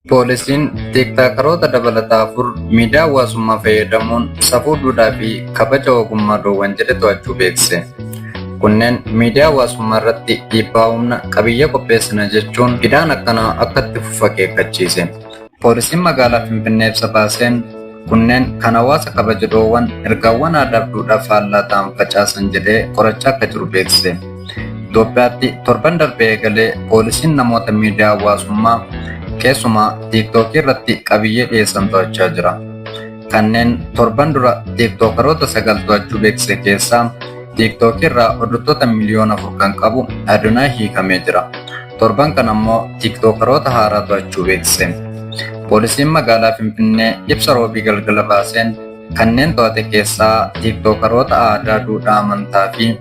Poolisiin tiiktookaroota dabalataa 4 miidiyaa hawaasummaa fayyadamuun safuu, duudhaa fi kabaja ogummaa dhoowwan jedhe to'achuu beeksise. Kunneen miidiyaa hawaasummaa irratti dhiibbaa humna qabiyyee qopheessina jechuun hidhaan akkanaa akka itti fufu akeekkachiise. Poolisiin magaalaa Finfinnee ibsa baaseen kunneen kan hawaasa kabaja dhoowwan, ergaawwan aadaa fi duudhaa faallaa ta'an facaasan jedhee qorachaa akka jiru beeksise. Itoophiyaatti torban darbee eegalee poolisiin namoota miidiyaa hawaasummaa, keessumaa tiiktookii irratti qabiyyee dhiyeessan to'achaa jira. Kanneen torban dura tiiktookaroota 9 to'achuu beeksise keessaa tiiktookii irraa hordoftoota miliyoona 4 kan qabu Adonaay hiikamee jira. Torban kana immoo tiiktookaroota haaraa to'achuu beeksise. Poolisiin magaalaa Finfinnee ibsa Roobii galgala baaseen kanneen to'ate keessaa tiiktookaroota aadaa, duudhaa, amantaa fi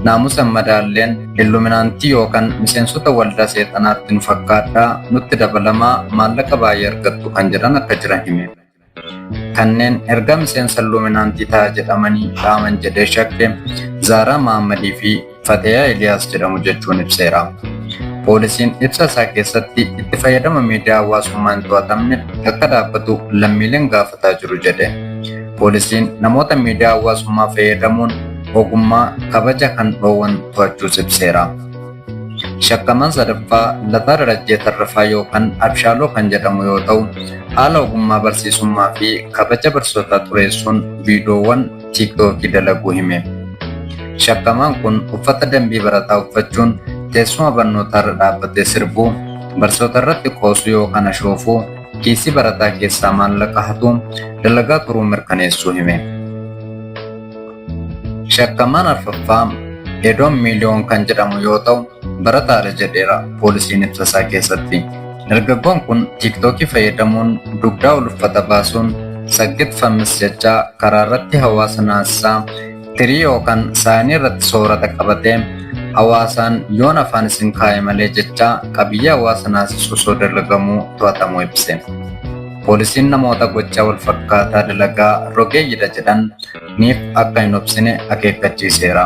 naamusa hin madaalleen, illuminaantii yookaan miseensota waldaa seexanaatti nu fakkaadhaa, nutti dabalamaa, maallaqa baay'ee argattu kan jedhan akka jiran hime. Kanneen ergaa miseensa illuminaantii ta'a jedhamanii dhaaman jedhee shakke Zaaraa Mahammadii fi Fateyaa Eliyaas jedhamu jechuun ibseera. Poolisiin ibsa isaa keessatti itti fayyadama miidiyaa hawaasummaa hin to'atamne akka dhaabbatu lammiileen gaafataa jiru jedhe. Poolisiin namoota miidiyaa hawaasummaa fayyadamuun ogummaa kabaja kan dhoowwan to'achuus ibseera. Shakkamaan sadaffaa Lataa Darajjee Tarrafaa yookaan Abshaaloo kan jedhamu yoo ta'u, haala ogummaa barsiisummaa fi kabaja barsiisotaa xureessuun viidiyoowwan tiiktookii dalaguu hime. Shakkamaan kun uffata dambii barataa uffachuun teessuma barnootaarra dhaabbatee sirbuu, barsiisota irratti qoosuu yookaan ashoofuu, kiisii barataa keessaa maallaqa hatuu dalagaa turuu mirkaneessuu hime. Shakkamaan arfaffaa Edoon Miiliyoon kan jedhamu yoo ta'u, barataadha jedheera poolisiin ibsa isaa keessatti. Dargaggoon kun tiiktookii fayyadamuun dugdaa ol uffata baasuun saggit fammis jechaa karaa irratti hawaasa naasisaa, tirii yookaan saayinii irratti soorata qabatee hawaasaan yoon afaan isin kaa'e malee jechaa qabiyyee hawaasa naasisu osoo dalagamuu to'atamuu ibse. Poolisiin namoota gochaa wal fakkaataa dalagaa rogeeyyidha jedhan niif akka hin obsine akeekkachiiseera.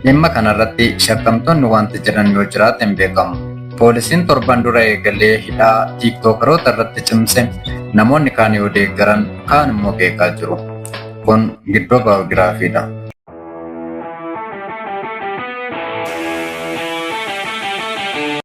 Dhimma kanarratti shakkamtoonni wanti jedhan yoo jiraate hin beekamu. Poolisiin torban dura eegalee hidhaa tiiktookaroota irratti cimse namoonni kaan yoo deeggaran, kaan immoo qeeqaa jiru. Kun Giddoo Baayogiraafiidha.